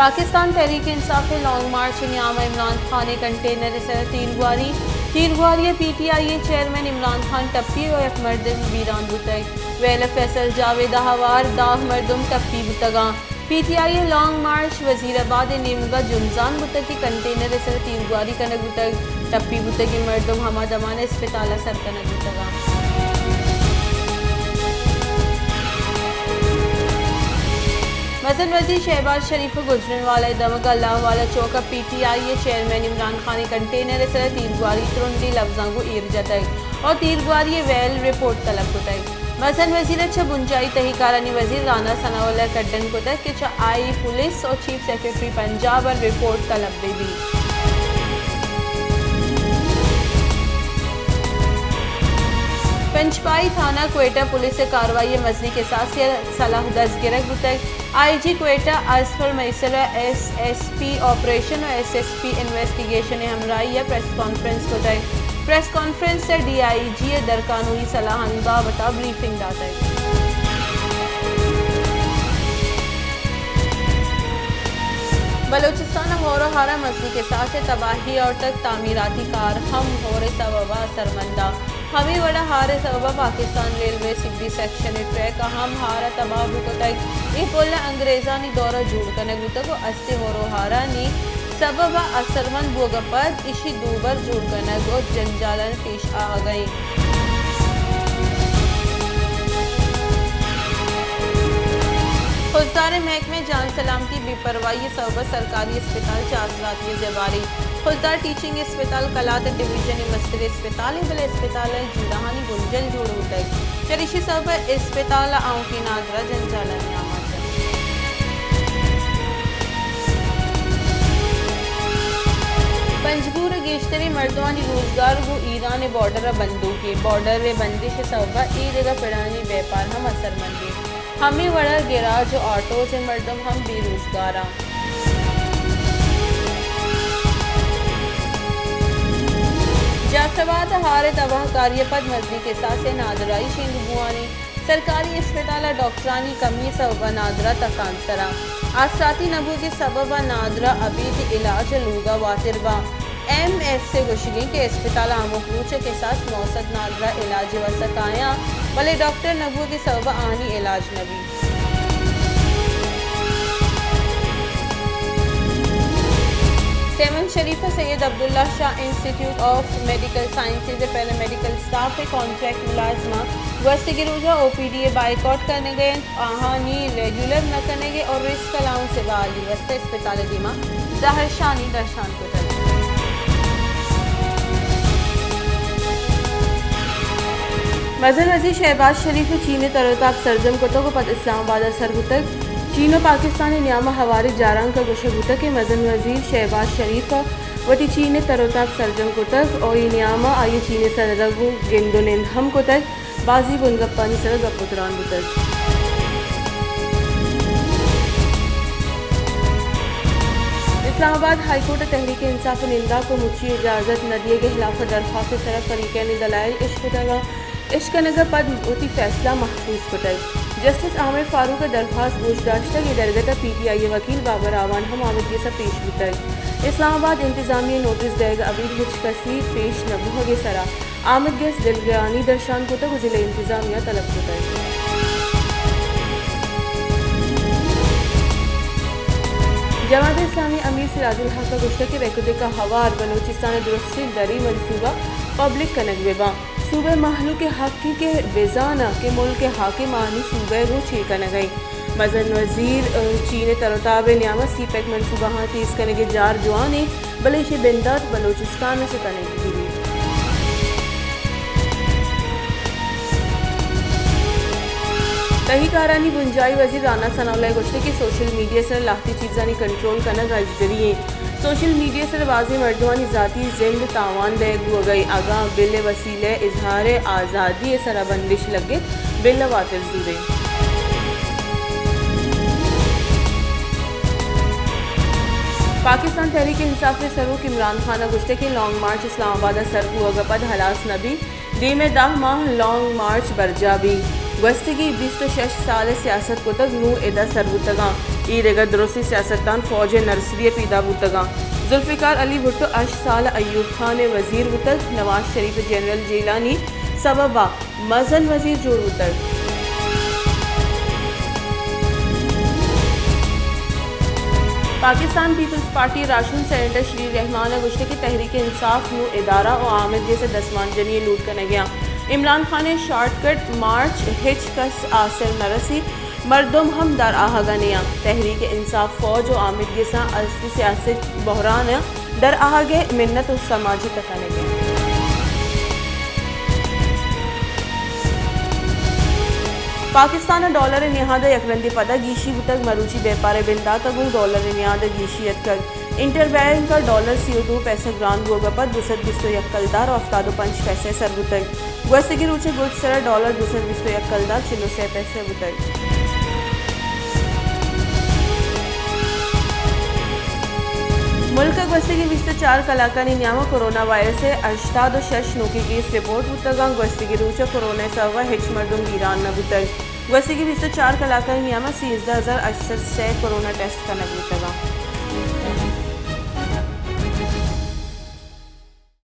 پاکستان تحریک انصاف ءِ long march ءِ نیام ءَ عمران خان ءِ کنٹینر ءِ سر ءَ تیرگواری۔ تیرگواری ءَ پی ٹی آئی ءِ چیئرمین عمران خان ٹپی ءُ یک مردم بیران بوتگ۔ ویل ءَ فیصل جاوید ءَ ہوار دہ مردم ٹپی بوتگ اَنت۔ پی ٹی آئی ءِ لانگ مارچ وزیر آباد ءِ نیمگ ءَ جنزان بوتگ کہ کنٹینر ءِ سر ءَ تیرگواری کنگ بوتگ۔ ٹپی بوتگیں مردم ہما دمان ءَ اسپتال ءَ سر کنگ بوتگ اَنت۔ مزن وزیر شہباز شریف ءَ گوجرانوالہ ءِ دمگ ءَ لاہوالہ چوک ءَ پی ٹی آئی ءِ چیئرمین عمران خان ءِ کنٹینر ءِ سر ءَ تیرگواری ءِ ترندیں لبزاں گوں ایر جتگ ءُ تیرگواری ءِ ویل رپورٹ طلب کتگ۔ مزن وزیر ءَ چہ بنجاہی تہی کارانی وزیر رانا ثناء اللہ ءَ کڈن کتگ کہ چہ آئی پولیس ءُ چیف سیکرٹری پنجاب ءَ رپورٹ طلب بہ بیت۔ پنچپائی تھانہ کوئٹہ پولیس ءِ کاروائی ءِ مزنیں کساسے ءِ سلاہ دزگرگ بوتگ۔ آئی جی کوئٹہ اظفر میسر ءَ ایس ایس پی آپریشن ءُ ایس ایس پی انویسٹیگیشن ءِ ہمراہی ءَ پریس کانفرنس کتگ۔ پریس کانفرنس ءَ ڈی آئی جی ءَ درقانونی سلاہانی بابت ءَ بریفنگ داتگ۔ بلوچستان ءَ ہور ءُ ہار ءَ مزنیں کساسے ءِ تباہی آورتگ، تعمیراتی کار ہم ہور ءِ سبب ءَ اثرمند اَنت۔ ہمے وڑ ءَ ہار ءِ سبب ءَ پاکستان ریلوے سبی سیکشن ءِ ٹریک ءَ ہم ہار ءَ تباہ بوت کتگ۔ اے پل ءَ انگریزانی دور ءَ جوڑ کنگ بوتگ ءُ استیں ہور ءُ ہارانی سبب ءَ اثرمند بوگ ءَ پد ایشی دوبر جوڑ کنگ ءُ جنجالانی پیش آہگ ءَ اِنت۔ خضدار ءِ محکمہ جان سلامتی ءِ بے پرواہی ءِ سبب ءَ سرکاری اسپتال چہ آسراتی ءَ دیواری۔ خضدار ٹیچنگ اسپتال، کلات ڈویژن ءِ مستریں اسپتالے، بلے اسپتال ءِ جیڑہانی بنجل جوڑ بوتگ۔ چریشی سبب ءَ اسپتال ءِ آؤکیں نادراہ جنجالانی آماچ اَنت۔ پنجگور ءِ گیشتریں مردمانی روزگار گوں ایران ءِ بارڈر ءَ بندوک اِنت۔ بارڈر ءِ بندش ءِ سبب ءَ اے دگہ پڑانی بیپار ہم اثرمند اِنت۔ ہمے وڑ ءَ گیراج ءُ آٹوز ءِ مردم ہم بے روزگار اَنت۔ جعفر آباد ءَ ہار ءِ تباہ کاری ءَ پد مزنیں کساسے ءِ نادراہی شنگ بوان اِنت۔ سرکاری اسپتال ءَ ڈاکٹرانی کمی ءِ سبب ءَ نادراہ تکانسر اَنت۔ آسراتی نہ بوگ ءِ سبب ءَ نادراہ ابید علاج ءِ لوگ ءَ واتر باں۔ ایم ایس ءِ گوشگ اِنت کہ اسپتال ءَ ہمک روچ ءَ کساس نو سد نادراہ علاج ءِ واستہ کایاں، بلے ڈاکٹر نہ بوگ ءِ سبب ءَ آہانی علاج نہ بیت۔ سیون شریف ءَ سید عبداللہ شاہ انسٹیٹیوٹ آف میڈیکل سائنسز ءِ پیرامیڈیکل اسٹاف ءِ کانٹریکٹ ملازماں گوستگیں روچ ءَ او پی ڈی ءِ بائیکاٹ کنگ ءَ اَنت، آہانی ریگولر نہ کنگ ءَ اور رسک الاؤنس ءِ بحالی واستہ اسپتال ءِ دیما زہرشانی درشان کتگ۔ مزن وزیر شہباز شریف ءَ چین ءِ تر ءُ تاب سرجم کتگ ءُ پد اسلام آباد ءَ سر بوتگ۔ چین ءُ پاکستان ءِ نیام ءَ ہواریں جارانک ءَ گوشگ بوتگ کہ مزن وزیر شہباز شریف ءَ وتی چین ءِ تر ءُ تاب سرجم کتگ ءُ اے نیام ءَ آئی ءَ چین ءِ صدر ءَ گوں گند ءُ نند ہم کتگ۔ بازیں بنگپانی سر ءَ گپ ءُ تران بوتگ۔ اسلام آباد ہائی کورٹ ءَ تحریک انصاف ءِ ننداک ءُ مچی اجازت نہ دیگ ءِ ہلاف ءَ درخواست ءِ سر ءَ فریقین ءِ دلائل اش کتگ اَنت۔ اش کنگ ءَ پد وتی فیصلہ محفوظ کتگ۔ جسٹس عامر فاروق ءِ درخواست گوش داشتگ، اے درگت ءَ پی ٹی آئی ءِ وکیل بابر اعوان ہم آمید گس ءَ پیش بوتگ۔ اسلام آباد انتظامیہ ءِ نوٹس دئیگ ءَ ابید ہچ کسی پیش نہ بوہگ ءِ سرا آمید گس دلگرانی درشان کتگ ءُ ضلع انتظامیہ ءَ طلب کتگ۔ جماعت اسلامی ءِ امیر سراج الحق ءَ گوشتگ کہ ریکودک ءَ ہوار بلوچستان ءِ درستیں دری منصوبہ پبلک کنگ بہ باں۔ صوبہ ءِ مہلوک ءِ حق اِنت کہ بزاناں کہ ملک ءِ حاکم آہانی صوبہ ءَ گوں چے کنگ ءَ اِنت۔ مزن وزیر، چین ءِ تر ءُ تاب ءِ نیام ءَ سی پیک منصوبہاں تیز کنگ ءِ جار جوان اِنت، بلے ایشی ءِ بندات بلوچستان ءَ چہ کنگ بہ بیت۔ تہی کارانی بنجاہی وزیر رانا ثناء اللہ ءَ گوشتگ کہ سوشل میڈیا ءِ سر ءَ لہتے چیزانی کنٹرول کنگ اژدری اِنت۔ سوشل میڈیا ءِ سر ءَ بازیں مردمانی ذاتی زند ءَ تاوان دئیگ بوگ ءَ اِنت۔ اگاں بل ءِ وسیلہ ءَ اظہار ءِ آزادی ءِ سر ءَ بندش لگت، بل ءَ واتر زوریں۔ پاکستان تحریک انصاف ءِ سروک عمران خان ءَ گوشتگ کہ لانگ مارچ اسلام آباد ءَ سر بوگ ءَ پد ہلاس نہ بیت، دیم ءَ دہ ماہ لانگ مارچ برجاہ بیت۔ گوستگی بیست ءُ شش سال ءَ سیاست کتگ، نوں ادا سر بوتگاں۔ اے دگہ درستی سیاستدان فوج ءِ نرسری ءَ پیدا بوتگاں۔ ذوالفقار علی بھٹو ہشت سال ءَ ایوب خان ءِ وزیر بوتگ، نواز شریف ءُ جنرل جیلانی سبب ءَ مزن وزیر جوڑ بوتگ۔ پاکستان پیپلز پارٹی ءِ راشن سینیٹر شبیر رحمان ءَ گوشتگ کہ تحریک انصاف نوں ادارہ ءُ آمدگس ءِ دسمانجنی ءِ لوٹ کنگ ءَ اِنت۔ عمران خان ءِ شارٹ کٹ مارچ ءَ ہچ کس آسر نہ رسیت، مردم ہم در آہگ ءَ نیاں۔ تحریک انصاف فوج ءُ آمدگساں ازدی سیاسی بحران ءِ در آہگ ءِ منت ءُ سماجی تکنگ ءَ۔ پاکستان ءَ ڈالر ءِ نہاد ءَ یک رندے پدا گیشی بوتگ۔ مروچی بیپار ءِ بندات ءَ گوں ڈالر ءِ نہاد ءَ گیشی اتکگ۔ انٹر بینک ءَ ڈالر سی ءُ دو پیسہ گران بوگ ءَ پد دو سد بیست ءُ یک کلدار ءُ ہفتاد ءُ پنچ پیسہ ءَ سر بوتگ۔ گوستگیں روچ ءِ گد سر ءَ ڈالر دو سد بیست ءُ یک کلدار چل ءُ سے پیسہ بوتگ۔ ملک ءَ گوستگیں بیست ءُ چار کلاکانی نیام ءَ کرونا وائرس ءِ ہشتاد ءُ شش نوکیں کیس رپورٹ بوتگ اَنت۔ گوستگیں روچ ءَ کرونا ءِ سبب ءَ ہچ مردم بیران نہ بوتگ۔ گوستگیں بیست ءُ چار کلاکانی نیام ءَ سیزدہ ہزار ہشت سد سے کرونا ٹیسٹ کنگ بوتگ اَنت۔